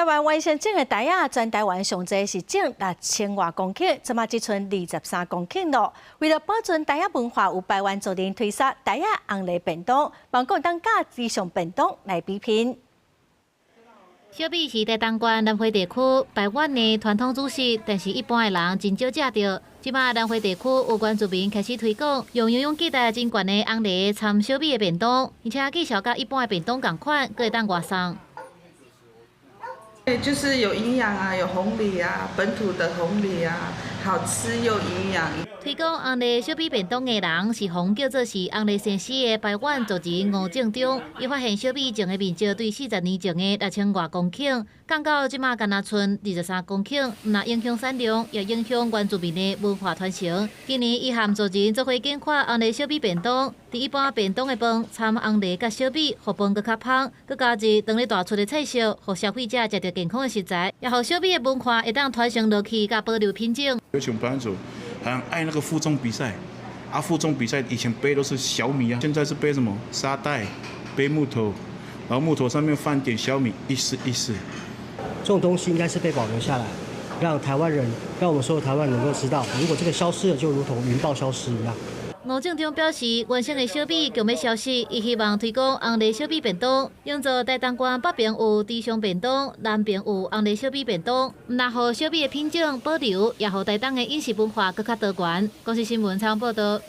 台灣原先種的袋仔，全台灣上濟是種6000外公頃，這馬只賰23公頃囉。為了保存袋仔文化，有排灣族人推捒袋仔紅藜便當，望講當佮池上便當來比拼。小米是台東縣南迴地區排灣的傳統主食，但是一般的人真少食著。這馬南迴地區有原住民開始推廣，用營養價值真懸的紅藜摻小米的便當，而且價數佮一般的便當仝款，閣會當外送。就是有營養啊，有紅藜啊，本土的紅藜啊，好吃又營養。推廣紅藜小米便當的人是予人叫做是紅藜先師的排灣族人吳正中。伊發現小米種的面積對40年前的6000外公頃，降到這馬干焦賰23公頃，毋但影響產量，也影響原住民的文化傳承。今年伊和族人做伙研發紅藜小米便當，佇一般便當的飯摻紅藜佮小米，予飯閣較芳，閣加入當咧大出的菜色，予消費者食著健康的食材，也予小米的文化會當傳承落去，佮保留品種。有群排灣族很愛那個負重比賽，啊，負重比賽以前背都是小米啊，現在是背什麼沙袋，背木頭，然後木頭上面放點小米，意思意思。這種東西應該是被保留下來，讓台灣人，讓我們所有台灣人能夠知道，如果這個消失了，就如同雲豹消失一樣。吳正中表示，原生的小米強欲消失，伊希望推廣紅藜小米便當，營造台東縣北邊有池上便當，南邊有紅藜小米便當，毋但予小米的品種保留，也予台東的飲食文化閣較多元。公視新聞採訪報導。